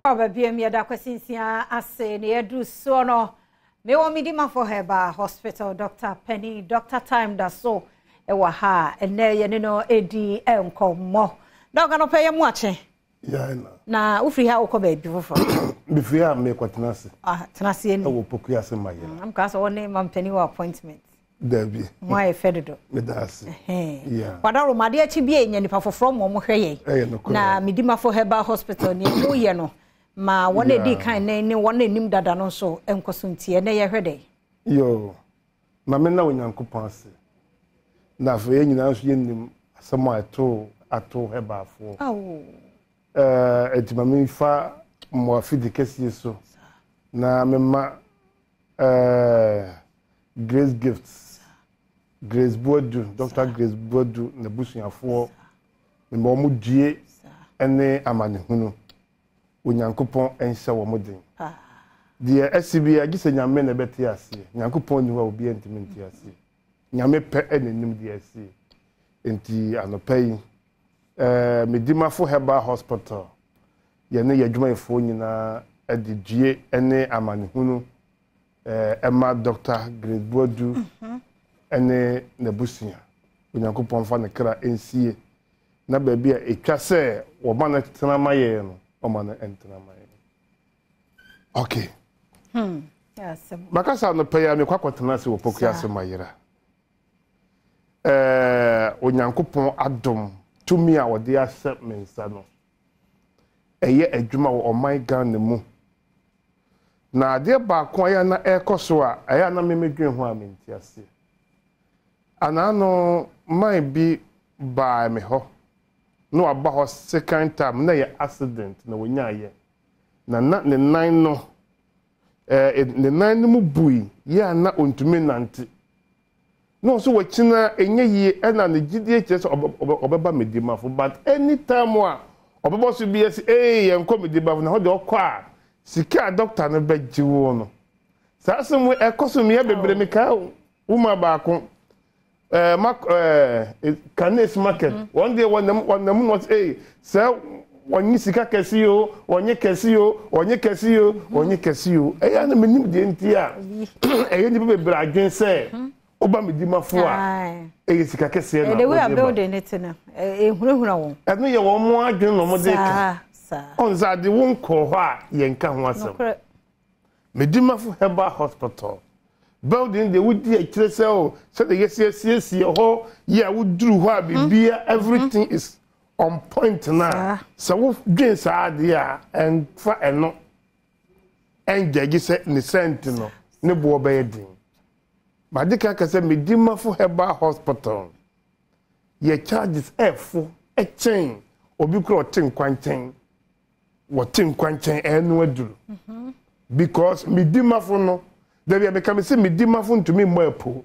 Aba biom yɛda Kwasinsia ase na yɛduru soɔ no mewɔ Medimafo Herbal Hospital Doctor Panin Doctor Time da so wɔ ha a ɛnɛ yɛne no ɛdi nkɔmmɔ. Dɔk anɔpa yɛ mu akye. Na wofiri ha wokɔ baabi foforɔ? Mefiri ha mekɔtena ase. Ah, tena ase ani. Ɛwɔ Pokuase Mayera. Amka sɛ wɔne mampanin wɔ appointment. Dabi. Ho ayɛ fɛ dodo. Meda ase. Yeah. Wadaro ma adeɛ akyi bi a nya nipa foforɔ ma wɔn hwɛ yɛn. Ɛyɛ nokorɛ. Na Medimafo Herbal Hospital nea ɛmu yɛ no ma wɔn a ɛdi kan ne ne wɔn a ɛnim dada no nso nkɔ so nti ɛnɛ yɛhwɛ dɛn. Yoo. Ma me na Onyankopɔn ase. Na afei yɛn nyinaa nso yɛnim asɛm a ɛtoo ato herbalfoɔ. Awo. Ɛɛ eti ma me fa mmoa fidi kɛseɛ so na mema Ɛɛ Grace Gifts, Grace Boadu, Dɔkta Grace Boadu n'abusuafoɔ, mema wɔn due ne amanehunu. Onyankopɔn nhyɛ wɔn den. Deɛ asi biara, gye sɛ Nyame na ɛbɛte aseɛ. Nyankopɔn nni hɔ a obiara ntumi nte aseɛ. Nyame pɛ na ɛnim deɛ asie. Enti anɔpa yi, ɛɛ Medimafo Herbal Hospital, yɛne yɛn adwumayɛfoɔ nyinaa de due ne amanehunu ma Dɔkta Grace Boadu ne n'abusua. Onyankopɔn mfa ne kra nsie na baabi a ɛtwa sɛ wɔma no tena ma yɛn no, ɔma no ntena ma yɛn. Okay. Hmm. Makasa anɔpa yi a mekɔ akɔtena ase wɔ Pokuase Mayera. Ɛɛ Onyankopɔn adom tumi a ɔde ahyɛ me nsa no, ɛyɛ adwuma wɔ ɔman Ghana mu. Na adeɛ baako a ɛyɛ a na ɛrekɔ so a ɛyɛ a na me medwen ho a mente aseɛ. Anaano man bi baa me hɔ na waba hɔ second time na ɛyɛ accident na wɔnyaeɛ na na ne nan no ɛɛ ne nan no mu bui yɛ a na ɔntumi nnante. Na ɔso wakyina ɛnyɛ yie ɛna ne gyidie kyerɛ sɛ ɔbɛba Medimafo but anytime a ɔbɛbɔ so biara sɛ ee yɛnkɔ Medimafo na hɔ deɛ ɔkɔ a sika a doctor no bɛgye wo no saa asɛm wei ɛkɔ so mmea bebree mekae woman baako ɛɛ mak ɛɛ Kanes market wɔn deɛ wɔnam wɔnam na ɔsɛ ee sɛ wɔnye sika kɛse yi o wɔnye kɛse yi o wɔnye kɛse yi o wɔnye kɛse yi o ɛyɛ na menim deɛ nti a ɛyɛ nnipa bebree adwene sɛ woba Medimafo a ɛyɛ sika kɛseɛ na the way a wode ba building ne te no ehunahuna wɔn. Ɛno yɛ wɔn mo adwene na wɔn de ka Saa ɔn sɛ ade wo nkɔɔ hɔ a yɛnka ho asɛm. Nokorɛ. Medimafo Herbal Hospital building deɛ wodi akyire sɛ o sɛdeɛ yɛsi asiesie hɔ yɛ a woduru hɔ a biribiara everything is on point no a sɛ wodwen saa adeɛ a ɛmfa ɛno ɛngyɛgye sɛ ne sɛnti no ne boɔ bɛyɛ den. Made kan ka sɛ Medimafo Herbal Hospital yɛ charges ɛfo ɛkyɛn obi kora ɔte nkwankyɛn wɔte nkwankyɛn ɛno aduru because Medimafo no dabi a meka me sɛ Medimafo ntumi mmɔ apo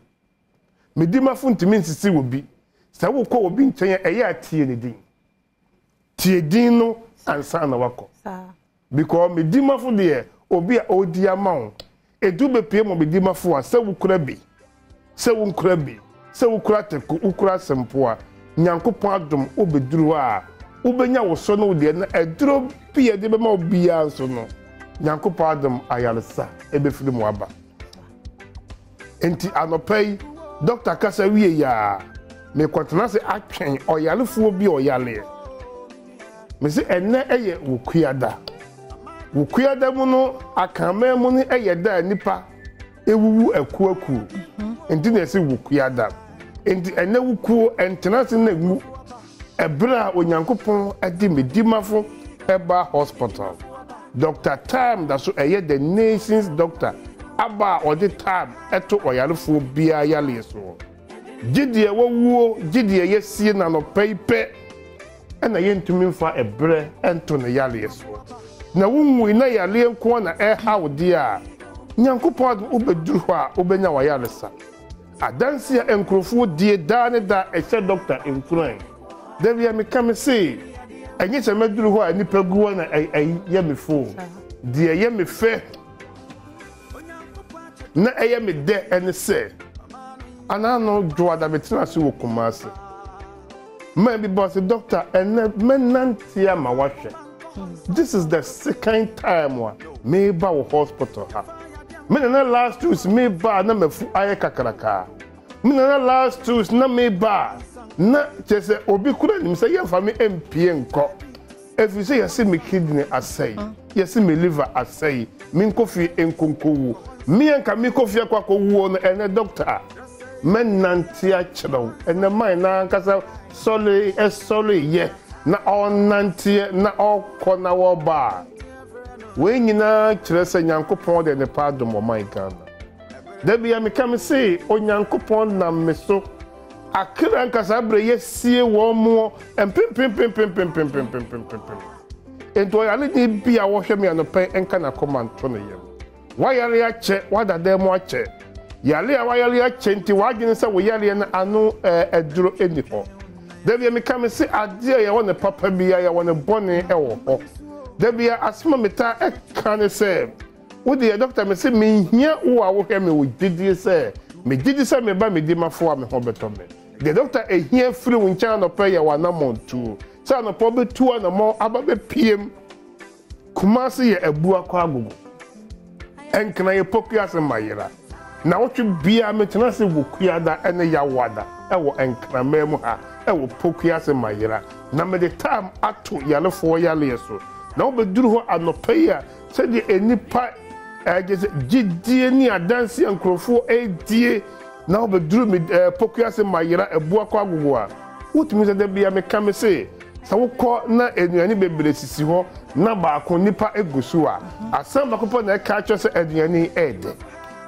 Medimafo ntumi nsisi obi sɛ wokɔ obi nkyɛn a ɛyɛ a tie ne din tie din no ansa na wakɔ because Medimafo deɛ obi a ɔredi ama wo edu bepie mu Medimafo a sɛ wokura bi sɛ wonkura bi sɛ wokura teko wokura sempoa Nyankopɔn adom wobɛduru hɔ a wobɛnya wo so no wo deɛ na aduro bi a yɛde bɛma wo biara nso no Nyankopɔn adom ayaresa ɛbɛfiri mu aba. Enti anɔpa yi, dɔkta kasa wiei a, mekɔtena ase atwɛn ɔyarefoɔ bi a ɔyareɛ. Mese ɛnnɛ yɛ Wukuada. Wukuada mu no, Akanman mu no yɛ da a nnipa wuwu akuakuo. Enti na yɛse Wukuada. Enti ɛnnɛ wukuo, ɛntena ase na nwu. Ɛberɛ a Onyankopɔn de me dimafo baa hospital, Doctor Time da so ɛyɛ the nation's doctor aba a ɔde time to ɔyarefoɔ biara yareɛ soɔ. Gye deɛ wawuo, gye deɛ yɛasie no anɔpa yi pɛ na yɛntumi mfa ɛberɛ nto ne yareɛ soɔ. Na wonwui na yareɛ nko ara na ɛreha wo deɛ a, Nyankopɔn adom wobɛduru hɔ a wobɛnya w'ayaresa. Adanse a nkurɔfoɔ die daa ne daa ɛhyɛ dɔkta nkuran. Da bi a meka me se, ɛnyɛ sɛ maduru hɔ a nnipa gu hɔ na ɛyɛ me fɛ o. Deɛ ɛyɛ me fɛ na ɛyɛ me dɛ ɛne sɛ, anaano Dwoada metena ase wɔ Kumasi. Man bi ba ɔse, dɔkta ɛnnɛ mɛnante ama woahwɛ. This is the second time a meba wo hospital ha. Me nana last weeks meba a na mafu ayɛ kakrakaa. Me nana last weeks na meba a na kyerɛ sɛ obi kura nim sɛ yɛmfa me mpie nkɔ. Ɛfiri sɛ yɛse me kidney asɛe, yɛse me liver asɛe, menkɔ fie nkonkowu. Me a nka mekɔ fie akɔ akɔwuo no, ɛnɛ doctor, mɛnante akyerɛ wo. Ɛnɛ man no ankasa sɔre sɔreyɛ na ɔrenanteɛ na ɔrekɔ na ɔreba a, wei nyinaa kyerɛ sɛ Nyankopɔn de nnepa adom ɔman Ghana. Da bia meka me se Onyankopɔn nam me so akra nkasa berɛ yɛsie wɔn moɔ mpempempempempempempempempempem. Enti ɔyareni bi a wɔhwɛ me anɔpa yi nka n'akoma nto ne yam. Wayare akyɛ, wada dan mu akyɛ. Yare a wayare akyɛ nti w'adwene sɛ wo yareɛ no ano aduro nni hɔ. Da bia meka me se adeɛ a yɛwɔ no papa bia yɛwɔ no bɔne wɔ hɔ. Da bia asɛm a metaa ka ne sɛ wo deɛ dɔkta me se menhia wo a wohwɛ me wo gyedie sɛ me gyedi sɛ meba me dimafo a me ho bɛtɔ me. Deɛ dɔkta ɛhia firi wo nkyɛn anɔpa yɛ w'anamɔn tuo. Sɛ anɔpa wobɛtu anamɔn aba bɛpiem Kumasi yɛ abua kɔ agogo. Nkran yɛ Pokuase Mayera. Nawɔtwe biara metena ase wɔ Kuada ne Yawoada wɔ Nkraman mu ha wɔ Pokuase Mayera na mede tam ato yarefoɔ yareɛ so. Na wobɛduru hɔ anɔpa yi a sɛdeɛ nnipa ɛɛ gyesɛ gyidie ne adanseɛ a nkurɔfoɔ ɛredie na wobɛduru me ɛɛ Pokuase Mayera abua kɔ agogo a wotumi sɛ da biara meka me se Sɛ wokɔ na nnuane bebree sisi hɔ na baako nnipa gu so a, asɛm baako pɛ na ɛka akyerɛ sɛ aduane yi ɛyɛ dɛ.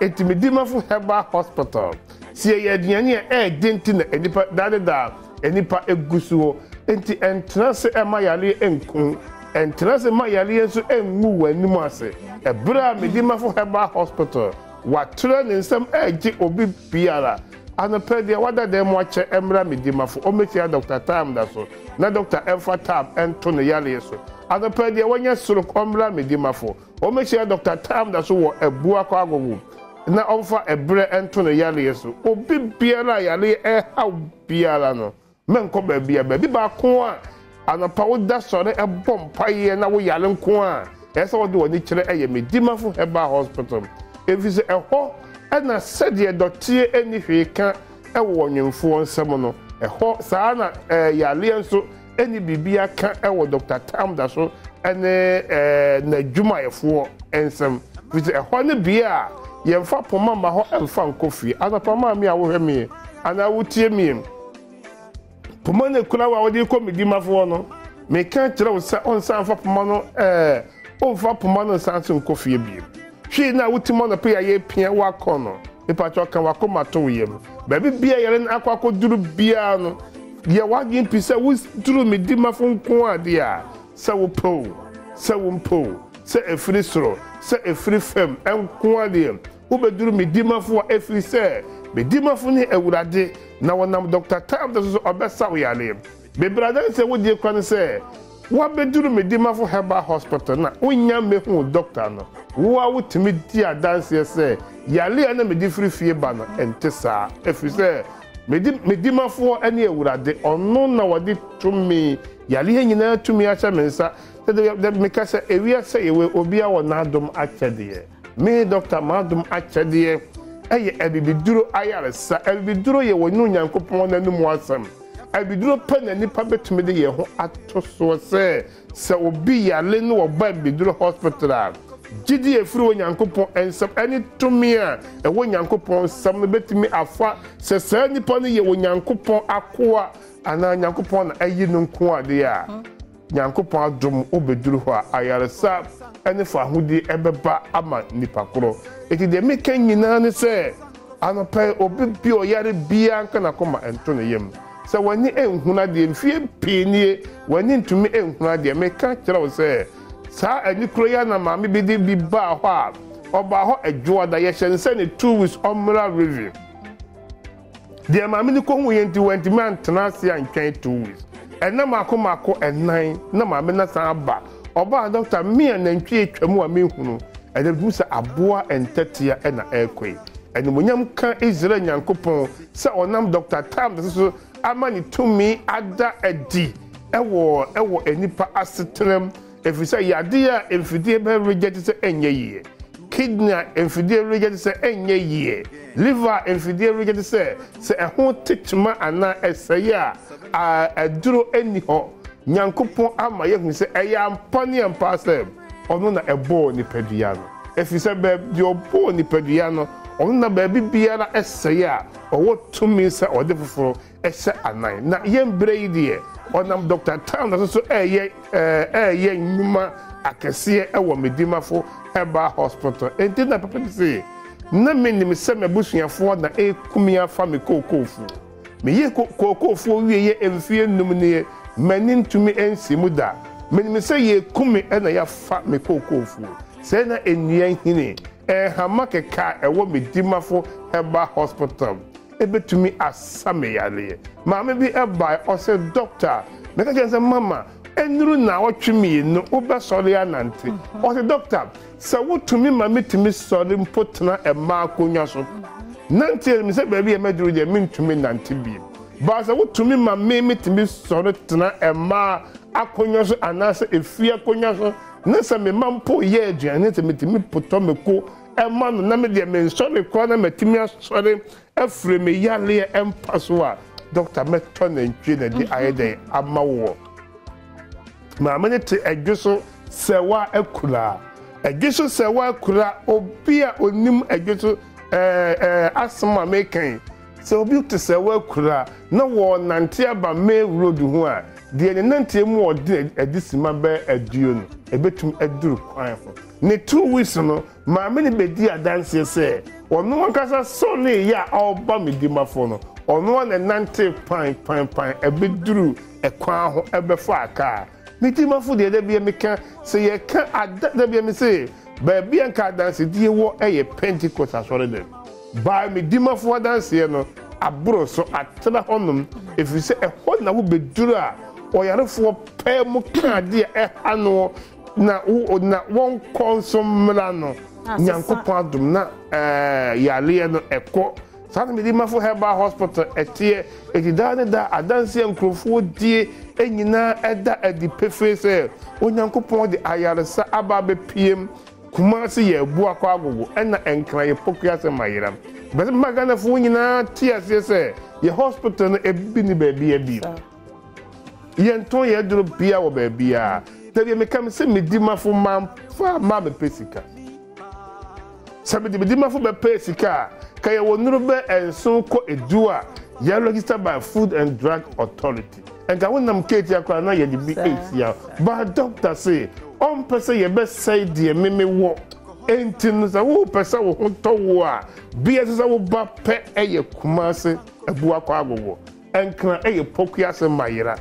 Enti Medimafo Herbal Hospital, sɛ yɛyɛ aduane a ɛyɛ dɛ nti na nnipa daa ne daa nnipa gu so hɔ. Enti ɛntena ase mma yareɛ nku wo. Ɛntena ase mma yareɛ nso ngu w'anim ase. Ɛberɛ a Medimafo Herbal Hospital watrɛ ne nsam regye obi biara Anɔpa deɛ wada dan mu akyɛ mmra me dimafo ɔmmɛhyia Doctor Time da so na Doctor ɛmfa tab nto ne yareɛ so Anɔpa deɛ wanya stroke ɔmmra me dimafo ɔmmɛhyia Doctor Time da so wɔ Abuakɔ Agogo na ɔmfa ɛberɛ nto ne yareɛ so Obi biara a yareɛ ɛrehaw biara no Menkɔ baabiara. Baabi baako a anɔpa woda sɔre bɔ mpaeɛ na woyare nko a ɛsɛ sɛ wode w'ani kyerɛ yɛ Medimafo Herbal Hospital, efisɛ ɛhɔ na sɛdeɛ dɔteɛ nni hwee ka wɔ ɔnwemfoɔ nsam no, ɛhɔ saa ara na yareɛ nso nni biribiara ka wɔ Dɔkta Tamda so ne n'adwumayɛfoɔ nsam, efisɛ ɛhɔ ne bea a yɛmfa poma mma hɔ mfa nkɔ fie. Anɔpa maame a wohwɛ me anaa wotie me, Poma no ekura wo a wode rekɔ me dimafoɔ no, meka kyerɛ wo sɛ ɔnsan mfa poma no ɛɛ, ɔmfa poma no nsan so nkɔ fie bio. Hwee no a wotim anɔpa yi a yɛrepia wo akɔ no, mepakyɛw ka w'akoma to wo yam. Baabi biara yare no akɔ akɔduru biara no, yɛ w'adwene pi sɛ woduru me dimafo nko ara deɛ a, sɛ wopɛ o, sɛ wompɛ o, sɛ ɛfiri soro, sɛ ɛfiri fam nko ara deɛ, Wobɛduru me dimafo a ɛfiri sɛ me dimafo ne Awurade na wɔnam Dɔkta Tabitha so sɛ ɔbɛsa wo yareɛ. Bebree adanseɛ wodie kora ne sɛ woabɛduru me dimafo Herbal Hospital na wonnya mmɛhuu dɔkta no, wo ara wotumi di adanseɛ sɛ yareɛ a na mede firi fie ba no ɛnte saa ɛfiri sɛ me me dimafoɔ ne Awurade ɔno na ɔde tumi yareɛ nyinaa tumi ahyɛ me nsa sɛdeɛ meka sɛ ewiase yɛwɔ obiara wɔ n'adom akyɛdeɛ. Me Dɔkta m'adom akyɛdeɛ yɛ abibiduro ayaresa. Abibiduro yɛ wɔne Onyankopɔn n'anomu asɛm. Abibiduro pɛ na nnipa bɛtumi de yɛn ho ato soɔ sɛ, sɛ obi yare na wɔba abibiduro hospital a, gyidie a ɛfiri Onyankopɔn nsam ne tumi a ɛwɔ Nyankopɔn nsam no bɛtumi afa sɛ saa nipa no yɛ Onyankopɔn akoa anaa Nyankopɔn na ayi no nko adeɛ a. Nyankopɔn adom wobɛduru hɔ a, ayaresa ne fahodie bɛba ama nnipa korɔ. Enti deɛ meka nyinaa ne sɛ, anɔpa yi, obi bi a ɔyare biara nka n'akoma nto ne yam. Sɛ w'ani nhunu adeɛ, mfeɛ pii nie, w'ani ntumi nhunu adeɛ, meka kyerɛ wo sɛ, saa ani korɔ yi ara na maame bi de bi baa hɔ a, ɔbaa hɔ Adwoada, yɛhyɛ no sɛ ne 2 weeks ɔmmra review. Deɛ maame no kɔhuiɛ nti wantumi antena ase antwɛn 2 weeks. Ɛna mmaako mmaako 4 na maame no asan aba. Ɔbaa dɔkta me a nantwie atwa mu a menhunu. Ɛnna mehu sɛ aboa ntɛtea na ɛrekɔ yi. Animuonyam nka Israel Nyankopɔn sɛ ɔnam Dɔkta Tams so ama ne tumi ada adi wɔ wɔ nnipa asetenam. Ɛfiri sɛ yadeɛ a mfidie bɛ reject sɛ ɛnyɛ yie, kidney a mfidie reject sɛ ɛnyɛ yie, liver a mfidie reject sɛ sɛ ɛho te kyema anaa ɛsɛe a, a aduro nni hɔ. Nyankopɔn ama yɛahu sɛ ɛyɛ ampa ne ampa sɛ Ɔno na ɛbɔɔ nipadua no. Ɛfiri sɛ deɛ ɔbɔɔ nipadua no, Ɔno na baabi biara ɛsɛe a, ɔwɔ tumi sɛ ɔde foforɔ hyɛ anan. Na yɛn berɛ yi deɛ, ɔnam Dɔkta Towns so so reyɛ reyɛ nnwuma akɛseɛ wɔ Medimafo Herbal Hospital. Enti na papa bi se, Na menim sɛ m'abusuafoɔ na ɛreku me afa me kookoofuo. Meyɛɛ kookoofuo wieeɛ mfeɛ nnum nie, m'ani ntumi nsi mu da. Menim sɛ yɛreku me na yɛafa me kookoofuo. Sɛɛ na nnua nhini, nhama kɛkɛ a ɛwɔ Medimafo Herbal Hospital ɛbɛtumi asa me yareɛ. Maame bi baeɛ, ɔse, Dɔkta, meka kyerɛɛ no sɛ, Mama, ɛnnuru nnawɔtwe mmienu wobɛsɔre anante. Ɔse, Dɔkta, sɛ wotumi ma metumi sɔre mpo tena mmaa akonnwa so nante a, menim sɛ baabi a maduru deɛ mentumi nnante bio. But sɛ wotumi ma me metumi sɔre tena mmaa akonnwa so anaasɛ efie akonnwa so, na sɛ me mma mpo reyɛ aduane sɛ metumi potɔ mako ma no na me deɛ mensɔre koraa na matumi asɔre afiri me yareɛ mpa so a, dɔkta mɛtɔ nantwie na de ayɛ dɛn ama woɔ. Maame no te ɛdwe so sɛwa akura. Ɛdwe so sɛwa akura, obi a onim ɛdwe so ɛɛ ɛɛ asɛm a meka yi, sɛ obi te sɛwa akura na wɔrenante aba main road ho a, deɛ ne nanteɛ mu ɔden ɛde sima bɛyɛ aduonu, ɛbɛtumi aduru kwan ho. Ne 2 weeks no, maame no bɛdii adanseɛ sɛ ɔno ankasa sɔreeɛ a ɔreba me dimafo no, ɔno ara na ɛnantee pan pan pan ɛbɛduruu ɛkwan ho ɛbɛfaa kaa. Me dimafo deɛ da biara meka sɛ yɛka ada da biara mese baabi a nka adansedie wɔ yɛ Pentecost asɔredɛm. By me dimafo adanseɛ no aboro so atra hɔnom ɛfiri sɛ ɛhɔ na wobɛduru a ɔyarefoɔ pɛɛ mu ka adeɛ a ɛha noɔ na wo na wɔnkɔ nso mmra no Nyankopɔn adom na ɛɛ yareɛ no ɛkɔ saa na Medimafo Herbal Hospital ɛteɛ eti daa ne daa adanseɛ nkurɔfoɔ die nyinaa ɛda adi pefee sɛ Onyankopɔn de ayaresa aba abɛpiem Kumasi yɛ Abuakɔ Agogo ɛna Nkran yɛ Pokuase Mayera Mepɛ sɛ mema Ghanafoɔ nyinaa te aseɛ sɛ yɛ hospital no ebi ni baabi abiem. Yɛntɔn yɛn aduro bia wɔ baabiara. Da bi meka me sɛ medi mafo mamfa ma mepɛ sika. Sɛ mede medi mafo bɛpɛ sika a, ka yɛwɔ nnuro bɛ nson kɔ edu a yɛ register by Food and Drug Authority. Nka wonam keetia koraa na yɛde bi etia. But doctor se ɔmpɛ sɛ yɛbɛsɛe deɛ me mewɔ. Enti no sɛ wopɛ sɛ wo ho tɔ wo a, bia ɛsɛ sɛ woba pɛ ɛyɛ Kumase Abuakɔ Agogo. Nkran yɛ Pokuase Mayera.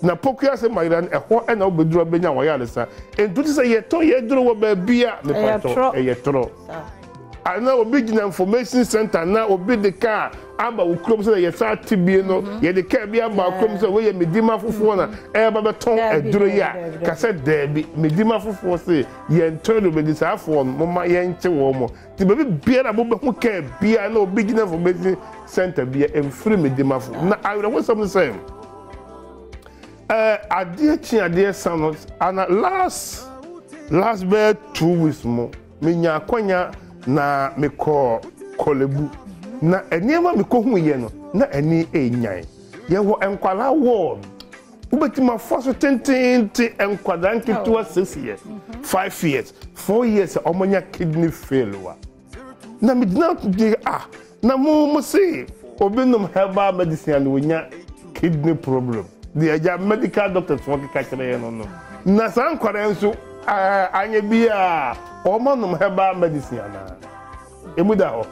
Na Pokuase Mayera no, ɛhɔ na wobɛduru abɛnya w'ayaresa. Nti wote sɛ yɛtɔn yɛn aduro wɔ baabi a, mepatɔ, ɛyɛ torɔ. Anaa obi gyina information center na obi de kaa aba wo kurom sɛ yɛsan te bie no, mhm. yɛde kaa bi aba wo kurom sɛ woyɛ medima fofoɔ na ɛreba bɛtɔn aduro yi a, ka sɛ daabi, medima fofoɔ se yɛntɔn aduro bɛdi saa afoɔ no, momma yɛnkye wɔn mo. Nti baabi biara a mobɛhu kaa biara na obi gyina information center bia ɛmfiri me dimafo. Na awerɛhosɛm ne sɛ ɛɛ adeɛ kye adeɛ sa no ana last last bɛyɛ 2 weeks mu menya akwanya na mekɔɔ Korle Bu na nneɛma mekɔhu yɛ no na ani ɛnyan. Yɛwɔ nkwalaa ward wobɛtumi afa so tententen nkwadaa nketewa 6 years, 5 years, 4 years a wɔanya kidney failure na megyina de ah na mo mo se obi nom herbal medicine a na onya kidney problem deɛ agya medical doctors wɔn keka kyerɛ yɛn no no na saa nkwadaa nso ɛɛ anya bi a wɔn anom herbal medicine anaa emu da hɔ.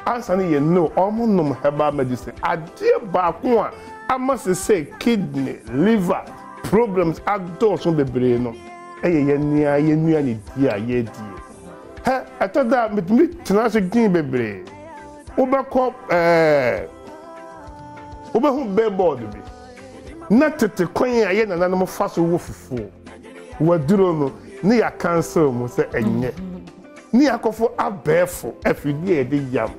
Ansa no yɛ no ɔmo nom herbal medicine. Adeɛ baako a ama sesei kidney, liver problems adɔɔso bebree no ɛyɛ yɛn nua yɛn nnuane di a yɛdie. Hɛ ɛtɔ da a metumi tena ase dwen bebree. Wobɛkɔ ɛɛ wobɛhu billboard bi na tete kwan a yɛn nananom fa so wɔ fufuo waduro no ne yɛ cancel mu sɛ ɛnyɛ. Ne akɔfo abɛɛfo afidie a yɛde yam.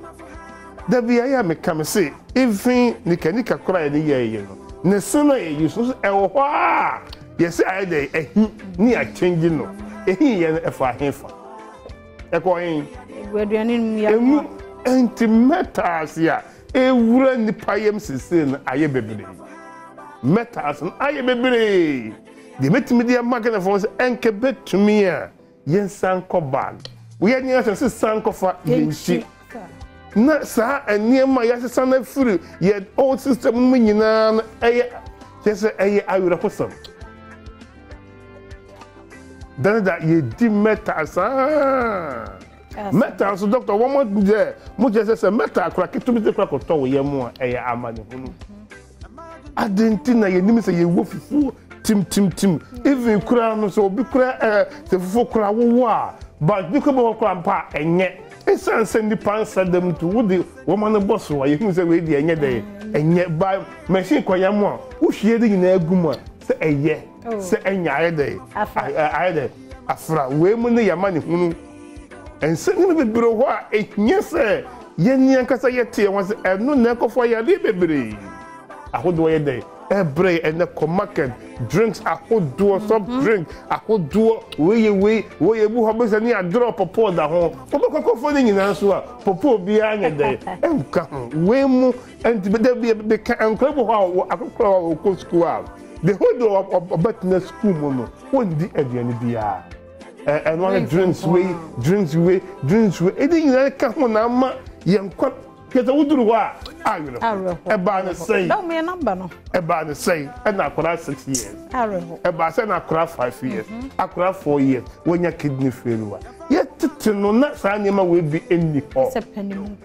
Da bi ayɛ a meka me se even nika nika koraa a yɛde yɛɛyɛ no ne se no a yɛ use no so ɛwɔ hɔ a. Yɛsɛ ayɛ dɛ ɛhi ne akyɛngye no. Ɛhi yɛ no ɛfa ahefa. Ɛkɔ he? Aduane no mu yɛ. Emu nti metals a ewura nipa yam sese no ayɛ bebree. Metals no ayɛ bebree. Deɛ mɛtumi de ama Ghanafoɔ sɛ ɛnkɛ bɛtumi a yɛnsan kɔ bag. Woyɛ nea sɛ sesan kɔfa yɛnkyi. Na saa nneɛma a yɛasesa no afiri yɛn old system no mu nyinaa no ɛyɛ kyerɛ sɛ ɛyɛ awerɛhosɛm. Dane da yɛdi metal saa. Metal nso dɔkta wɔn mo mo kyerɛ sɛ sɛ metal kora ketewa bi kora kɔtɔ wo yam a ɛyɛ amanehunu. Adi nti na yɛnim sɛ yɛwɔ fufuo timtimtim even koraa no sɛ obi kora ɛɛ sɛ fufuo kora wowɔ a bank bi kora bɔ hɔ kora mpa a ɛnyɛ ɛsiane sɛ nipa nsa dɛm nti wode wɔma no bɔ so a yɛhunu sɛ wei deɛ ɛnyɛ dɛ ɛnyɛ ba machine kɔyɛ mu a wohwie de nyinaa gu mu a sɛ ɛyɛ sɛ ɛnyɛ ayɛ dɛ ayɛ dɛ afra wei mu ne yɛma ne hunu nsɛm no bebree hɔ a ɛhia sɛ yɛn ankasa yɛte yɛn ho sɛ ɛno na ɛkɔfa yareɛ bebree ahodoɔ yɛ dɛ ɛbrɛ ɛnɛ kɔ market drinks ahodoɔ soft drink ahodoɔ wei yɛ wei wei yɛ bu hɔ bɛsɛ ne adorɔ pɔpɔ da ho wobɛkɔ kɔfɔ ne nyinaa nso a pɔpɔ biara nyɛ dɛ ɛnka ho wei mu ɛnti bɛda bi bɛka nkora bi hɔ a akɔkora a wɔkɔ sukuu a the whole day ɔbɛtena sukuu mu no wɔndi aduane biara ɛno ara drinks wei drinks wei drinks wei ɛdi nyinaa ka ho na ama yɛn kɔ kɛsɛ woduru hɔ a awerɛho ɛbaa ne sɛn ɛbaa ne sɛn ɛna akwadaa 6 years ɛbaa sɛ na akwadaa 5 years akwadaa 4 years wɔnya kidney failure. Yɛtete no na saa nneɛma wei bi nni hɔ.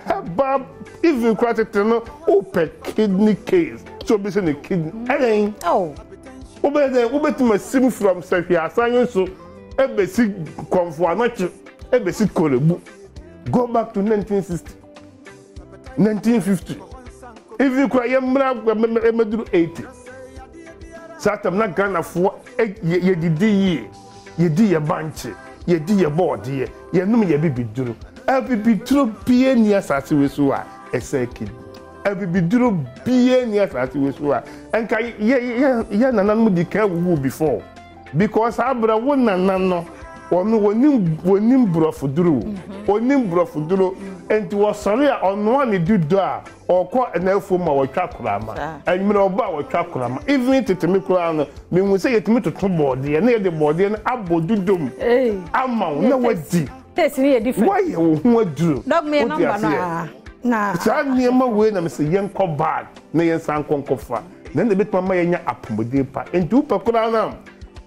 Ɛbaa even kora tete no wopɛ kidney case sɛ obi sɛ ne kidney ɛyɛn wobɛyɛ dɛ wobɛtumi asim from Sɛhwɛ asan nso ɛbɛsi Kɔmfo Anɔkye ɛbɛsi Korebu. Go back to 1960, 1950, even kora yɛmmra ɛmɛduru 80 saa tam na Ghanafoɔ yɛdidi yie, yɛdi yɛ bankye, yɛdi yɛ bɔɔdeɛ, yɛnom yɛ bibiduro. Abibiduro bie ni asase wei so a ɛsɛ kidney. Abibiduro bie ni asase wei so a nka yɛ yɛ yɛ nananom di kan wuwu before because saa abira wo nana no ɔno wɔnim borɔfo duro, wɔnim borɔfo duro nti wɔsɔre a ɔnoa ne dudu a ɔkɔ n'afuom a wɔtwa korama ɛnwere ɔba a wɔtwa korama. Even tete me koraa no mehu sɛ yɛtumi toto bɔɔdeɛ na yɛde bɔɔdeɛ no abɔ dudom ama wo na wadi. Taste ni yɛ different. Woayɛ wo ho aduro. Dɔg mi yɛ number no a na. Saa nneɛma wei na mesɛ yɛnkɔ bag na yɛnsan nkɔ nkɔfa na ɛna ebɛtumi ama yɛnya apɔmuden pa. Nti wopɛ koraa no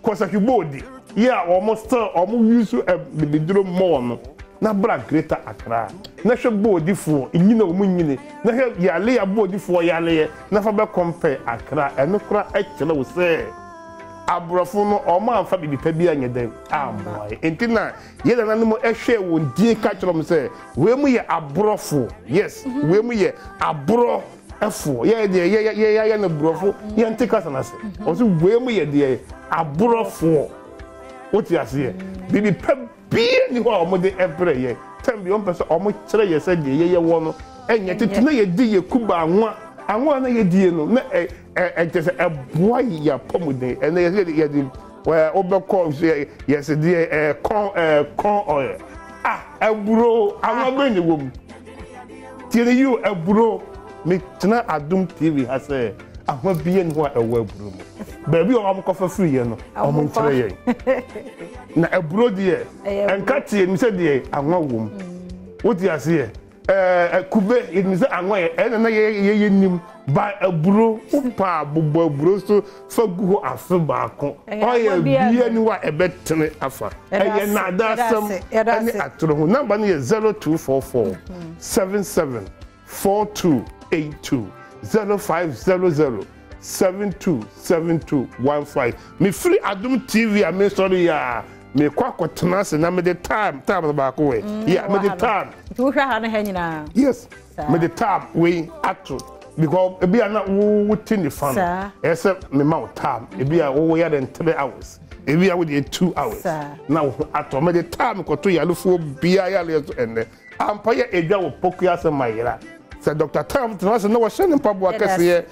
kɔsahwi boodi yɛ a wɔn still wɔn use bibiduro mɔɔ no na bra Greater Accra na hwɛ boodifoɔ nyina wɔn nyini na hwɛ yale a boodifoɔ yaleɛ na fa bɛ compare Accra. Ɛno koraa ɛkyerɛ wo sɛ aborɔfo no wɔn amfa bibi pa bi anyɛ dɛn ammoa yɛ. Nti na yɛn nananom ɛhwɛ wɔn din ka kyerɛ wɔn sɛ wei mu yɛ aborɔfo. Yes, wei mu yɛ aborɔ ɛfoɔ. Yɛ deɛ yɛ yɛ yɛ no borɔfo yɛn te kasa n'ase wɔn wei mu yɛ deɛ aborɔfoɔ. Wote aseɛ? Bibi pa bie ni hɔ a wɔn de ɛbrɛ yɛ tɛm bi wɔn pɛ sɛ wɔn kyerɛ yɛ sɛ deɛ yɛyɛ wɔ no ɛnyɛ. Tete na yɛdi yɛ kuba anwa anwa na yɛdie no na ɛ ɛ ɛkyɛ sɛ ɛboa yɛ apɔmuden. Ɛnɛ yɛ yɛde yɛde ɛɛ wobɛkɔ yɛ yɛsɛ deɛ ɛɛ corn corn oil a ɛburo anwa bɛn na ɛwɔ mu. Tie ne yi o, ɛburo. Metena Adum TV ha sɛ ahwa bie ni hɔ a ɛwɔ aburo mu. Baabi a wɔn kɔfa firi yɛ no wɔn nkyerɛ yɛn. Na aburo deɛ nka tie ni sɛ deɛ anwa wɔ mu. Wote aseɛ? Ɛɛ kube yɛnim sɛ anwa yɛ ɛna na yɛ yɛ yɛ nim ba aburo. Wopa bobɔ aburo so fa gu hɔ afe baako ɔyɛ bia ni hɔ a ɛbɛtene afa. Ɛyɛ nnaadaasɛm ɛne atoro ho. Number no yɛ 0244 77 4282, 0500 727215. Mefiri Adom TV a mesɔre yi a mekɔ akɔtena ase na mede time tab baako wɛ yɛ mede tab. Nti wohwɛ ha ne ha nyinaa. Yes, mede tab wei ato because ebi a na wo wote nifa no ɛyɛ sɛ mema wo tab. Ebi a wowɔ yɛ den 3 hours, ebi a wode 2 hours na wo ho atɔ. Mede tab kɔto yarefoɔ biara yareɛ so. Ɛnnɛ ampa yɛ edwa wɔ Pokua sɛ mayera. Sɛ Dɔkta Tam tena ase na wɔhyɛ ne mpaboa kɛseɛ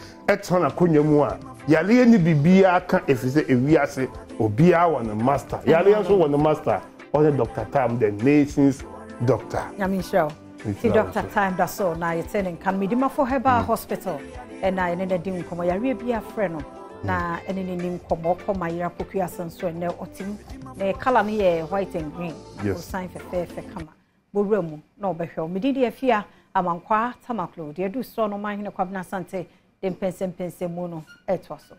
tena n'akonnwa mu a, yareɛ nni biribiara ka ɛfiri sɛ ewiase obiara wɔ ne master. Yareɛ nso wɔ ne master, ɔne Dɔkta Tam, the nation's doctor. Nyame nhyira wo. Ti Dɔkta Time da so na yɛte ne nka no Medimafo Herbal Hospital ɛna yɛne no adi nkɔmmɔ yareɛ bi afrɛ no na ɛne ne ni nkɔmmɔ kɔ ma yera pokua ase nso ɛnɛ ɔte mu ne kala no yɛ white and green akosan fɛfɛɛfɛ kama bɔwura mu na ɔbɛhwɛ wo medin de Afia Amankwaa Tamaklo deɛ adu soɔ no Ɔmanhene Kwabena Asante de mpɛnsɛmpɛnsɛmu no ɛtoa so.